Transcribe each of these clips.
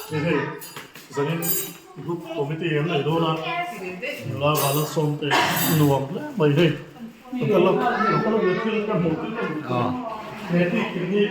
Hei zanin group committee an nei dawn a nula vala sawm te nuam hle mai hei ka lo ka lo thil ka hmuh thil ka hmuh he bik in hi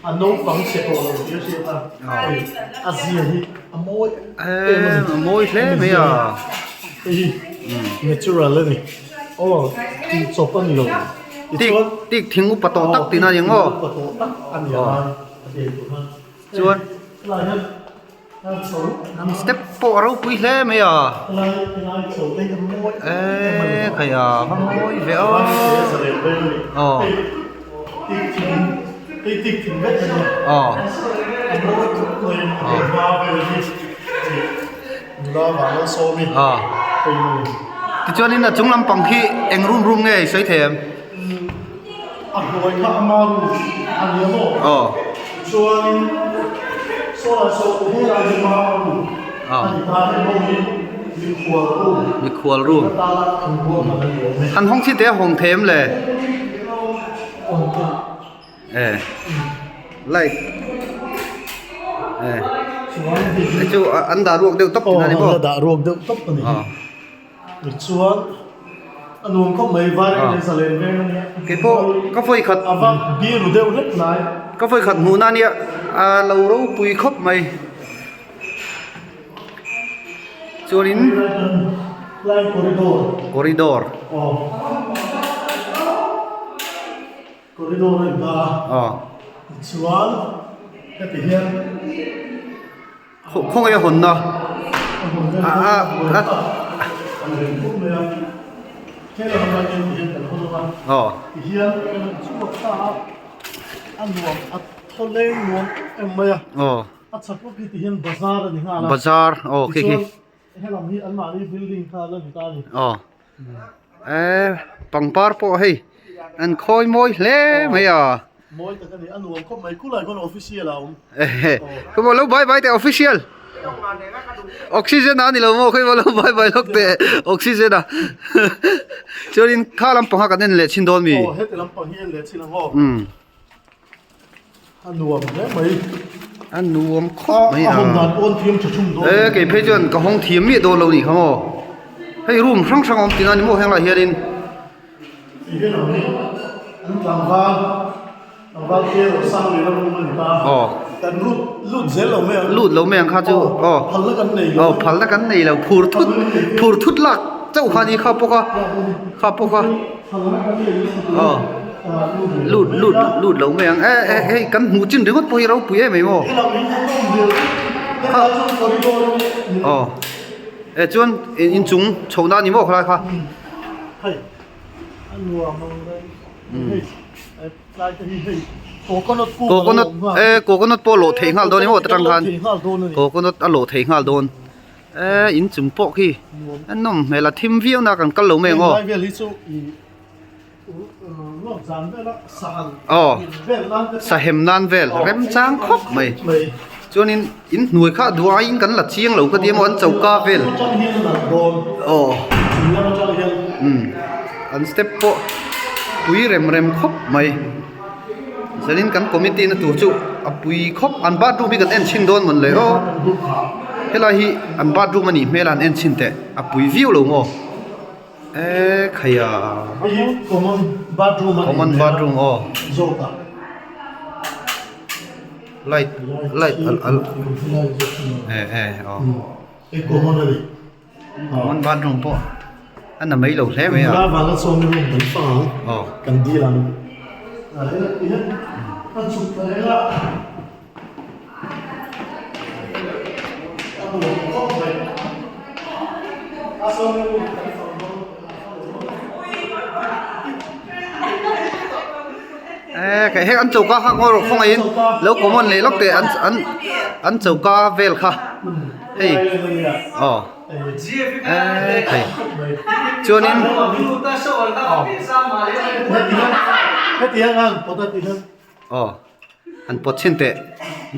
a naupang chhe tawh lo tih a hriat a hei a zia hi a mawi em em a ni a mawi hle mai a hei hi natural a ni aw tih chawp a ni lo tichuan tik thing upa tawh tak tihna a ni ang aw upa tawh tak a ni a Chuan step pawh a ropui hle mai a eee khai a va mawi ve aw aw aw aw tichuanin a chung lampang khi eng room room nge i sawi thei em? A hnuai kha ama room a ni a maw? Aw. Chuanin saw saw helai hi ma room a ni ta hei ho hi mikhual room. Mikhual room. Atana an ruahman a ni awm e. Han hawng chi te a hawng thei em le? Awm thei. E. Light. E. Chuan hei hi. Hei chu an dah ruak deuh tawp tihna a ni maw? Aw an la dah ruak deuh tawp a ni hi. Tichuan a nuam khawp mai vai leh zalen veng a nia. Kei pawh ka vawi khat a va biru deuh hlek lai. Ka vawi khat hmuhna a nia a lo ropui khawp mai. Chuanin Lai corridor. Corridor. Aw. Corridor a indah a. Aw. Tichuan heti hian. Khawngaih a hawnna aw aw bazar aw khi khi aw eh pangpar pawh hei an khawi mawi hle mai a. Mawi tak a ni, a nuam khawp mai, khulai khawn official a awm. Ehe, khaw lo bye bye teh official. Oxygen a ni lo maw khaw lo bye bye lawk teh oxygen a. Chuanin kha lampang kha kan en leh chhin dawn mi? Aw heti lampang hi en leh chhin ang aw. A nuam hle mai. A nuam khawp mai a. A hawn dan pawn thiam tha thung dawn. E kei phei chuan ka hawng thiam miah dawn lo ni kha maw. Hei room hrang hrang a awm tihna a ni maw heng lai hianin. Ti hian ang hi an tlangval tlangval te erawh sang leh ram a ni ta. Aw. Kan lut lut zel lo mai ang. Lut lo mai ang kha chu aw. Phalna kan nei lo. Aw phalna kan nei lo phur thut phur thut lak chauh kha ni kha pawk a kha pawk a. Phalna kan nei lo. Aw. Lut lut lut lo mai ang e e hei kan hmuh chin ringawt pawh hi ropui em em aw. Kha chu corridor a ni. Aw. E chuan inchung chhohna a ni maw khalai kha. Hei a nuam ang reng hei tlai te hi hei coconut kung a lo coconut awm nghal e coconut pawh a lawh theih nghal dawn emaw ta tang khan thei nghal dawn a ni coconut a lawh theih nghal dawn e in chung pawh khi a nawm hmel a thim viau na kan kal lo mai ang aw helai vel hi chu i ruak zan vela sahal aw vel nan te sahem nan vel remchang khawp mai chuanin In hnuai kha duaiin kan la chiang lo ka ti emaw an choka vel aw umm an step pawh pui rem rem khawp mai zanin kan committee na tur chu a pui khawp an bathroom hi kan en chhin dawn mawn le aw helai hi an bathroom a nih hmel a an en chhin teh a pui viau lo maw e khaia common bathroom aw. Light light al al eh eh aw common bathroom pawh a na mai lo hle mai a aw Eh kei hei an choka kha ngawi rawh khawngaih in lo common leh lawk teh an an an choka vel kha hei aw. Eee thei chuanin aw han pawt chhin teh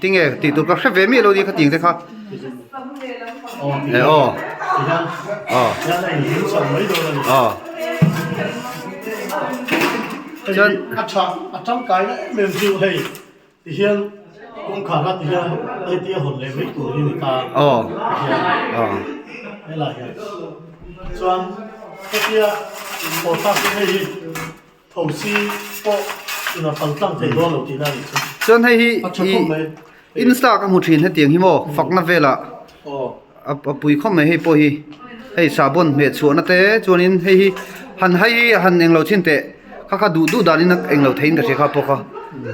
tinge tih tur ka hre ve miah lo nia khatiang te kha e aw aw aw chuan Tihian kawngkhar a tihian hetia hawn leh mai tur hi ni ta aw tihian aw helai hian chuan hetia haw thlak hi hei hi thosi pawh ina pal tlang thei dawn lo tihna a nih chu chuan hei hi a tha khawp mai insta ka hmu thin hetiang hi maw fakna velah aw a pui khawp mai hei pawh hi hei sahbawn hmeh chhuahna te chuanin hei hi han hai hi han englo chhin teh kha kha duh duh danin a englo theiin ka hria kha pawh kha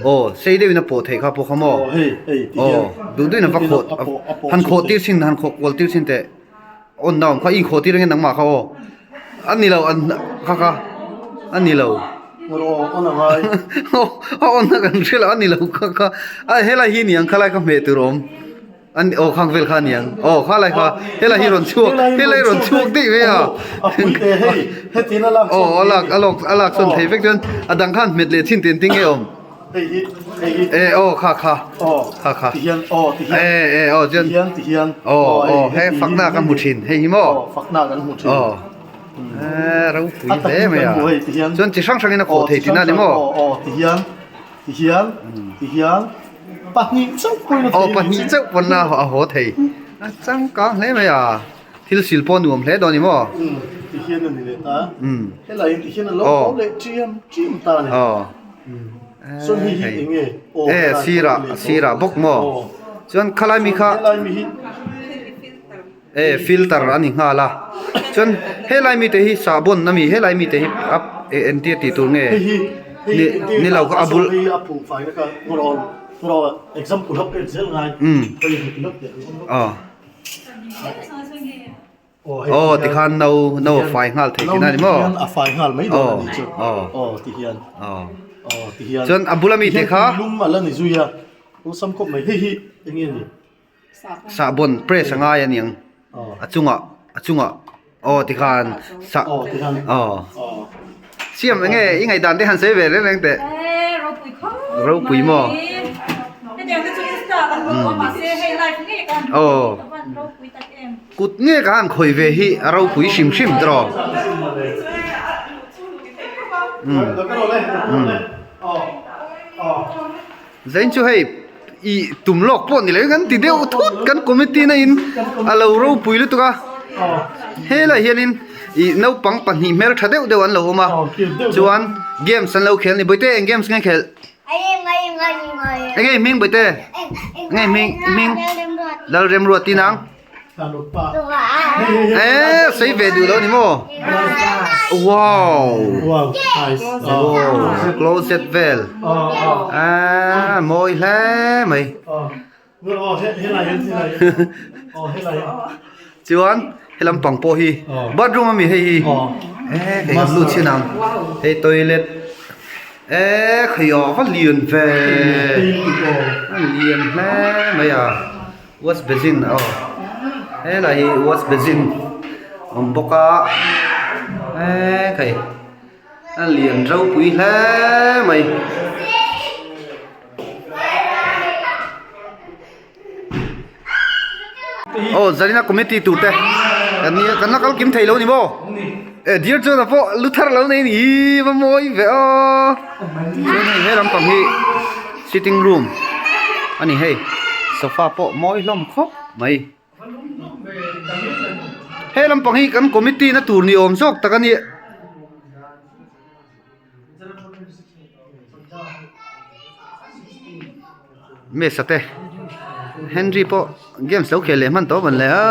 aw sei deuhin a pawh theih kha pawh kha maw aw duh duhin a va khawh han khawh tir chhin han khawh kual tir chhin teh awn na awm kha i inkhawh tir ange nangmah kha aw a ni lo an kha kha a ni lo a awn na kan hre lo a ni lo kha kha a helai hi niang khalai kha hmeh tur a awm. An aw khang vel kha a niang. Aw khalai kha helai hi rawn chhuak helai rawn chhuak daih mai a. Aw a lak a lawk a lak sawn thei vek chuan a dang khan hmet leh chin ten tinge awm. E aw kha kha kha kha e e aw chuan aw aw he fakna ka hmu thin hei hi maw aw e ropui hle mai a chuan chi hrang hrangin a khawh thei tihna a ni maw. Tihian, tihian, pahnih chauh pawhin a Aw, thei a pahnih ni. chauh pawn a a haw thei. A changkang hle mai a, thil sil pawh nuam hle dawn ni maw? Umm, tihian a ni leh ta. Umm. Helaiin tihian a lo Aw. haw leh chiam chiam ta a ni. Aw. Umm. Chuan hei hi eng nge? Aw, E, helai sirah, pawh hi leh sirah bawk maw? Aw. Chuan khalai mi kha. Chuan helai mi hi. E, filter a ni nghal a. Chuan helai mite hi sahbawn a mi, helai mite hi a entir tih tur nge? Hei hi, hei Ni, entir ni lo ka a bul. Hei a phung fai na ka ngawr ngawr example hap pek zel ngai. Um. Hei hi lap leh ang awm. Aw. Aw, hei Aw, tikhan no, no a fai nghal thei tihna a ni maw? Tihian a fai nghal mai dawn a ni chu. Aw. Aw, tihian. Aw. Aw, tihian. Chuan a bula mite kha. Tihian lum a la ni zui a. Awlsam khawp mai. Hei hi eng nge ni? Sahbawn press a ngai a niang a chungah a chungah aw tikhan sah aw siam eng nge i ngaihdan te han sawi ve reng reng teh ropui maw aw kut nge ka han khawih ve hi a ropui hrim hrim tawh Zain chu hei ih tum lawk pawh ni lo kan ti deuh thut kan committee na in a lo ropui lutuk a helaiah hianin ih naupang pahnih hmel tha deuh deuh an lo awm a chuan games an lo khel a ni bawihte eng games nge khelh eng nge hming bawihte eng nge hming hming Lalremruati nang. Eee sei ve duh lo ni maw wow wow closet vel aaa mawi hle mai chuan he lampang pawh hi bathroom ami hei hi eee kei kan lut chhin ang hei toilet eee khawi aw va lian ve a lian hle mai a. Wash basin aw helai hi wash basin awm bawk a eee hei a lian ropui hle mai. Aw Zarina committee tur te kan nia kan la kal kim thei lo ni maw e dear chuan a pawh lu thar lo nei a ni hi va mawi ve aw chuan hei he lampang hi sitting room a ni hei sofa pawh mawi hlawm khawp mai he lampang hi kan committee na tur ni awm zawk tak a ni. Mesa te Henry pawh games lo khel leh hman tawh a ni le a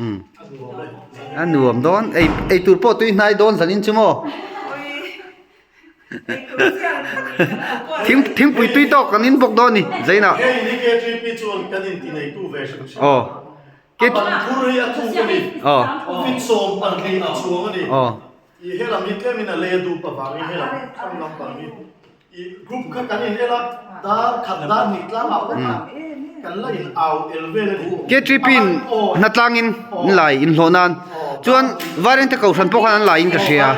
umm a nuam dawn ei eitur pawh tui hnai dawn zanin chu maw. Thing thingpui tui tawk kan in bawk dawn a ni Zaina. Aw aw aw. Group kha kan in el a, dar khat dar hnih tlangah pawh kan la in au el vel a ni. KTP in hnatlangin an lai inhlawh nan chuan Vairengte Kohhran pawh khan an lai in ka hria.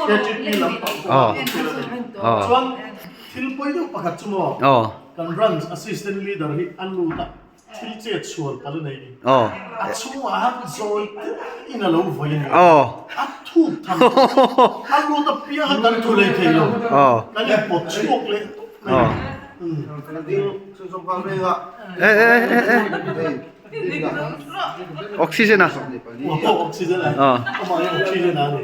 KTP lampang pawh an thil a ni. Chuan thil pawi deuh pakhat chu maw kan branch assistant leader hi a lut a. Thil chet sual pal a nei ni. A chhungah han zawi te in a lo vawi a ni. A thuk tham a lut apiang a kan thu lei thei lo. Kan in pawt chhuak leh tawp mai a ni. Oxygen a. Oxygen a. Amah hi oxygen a ni.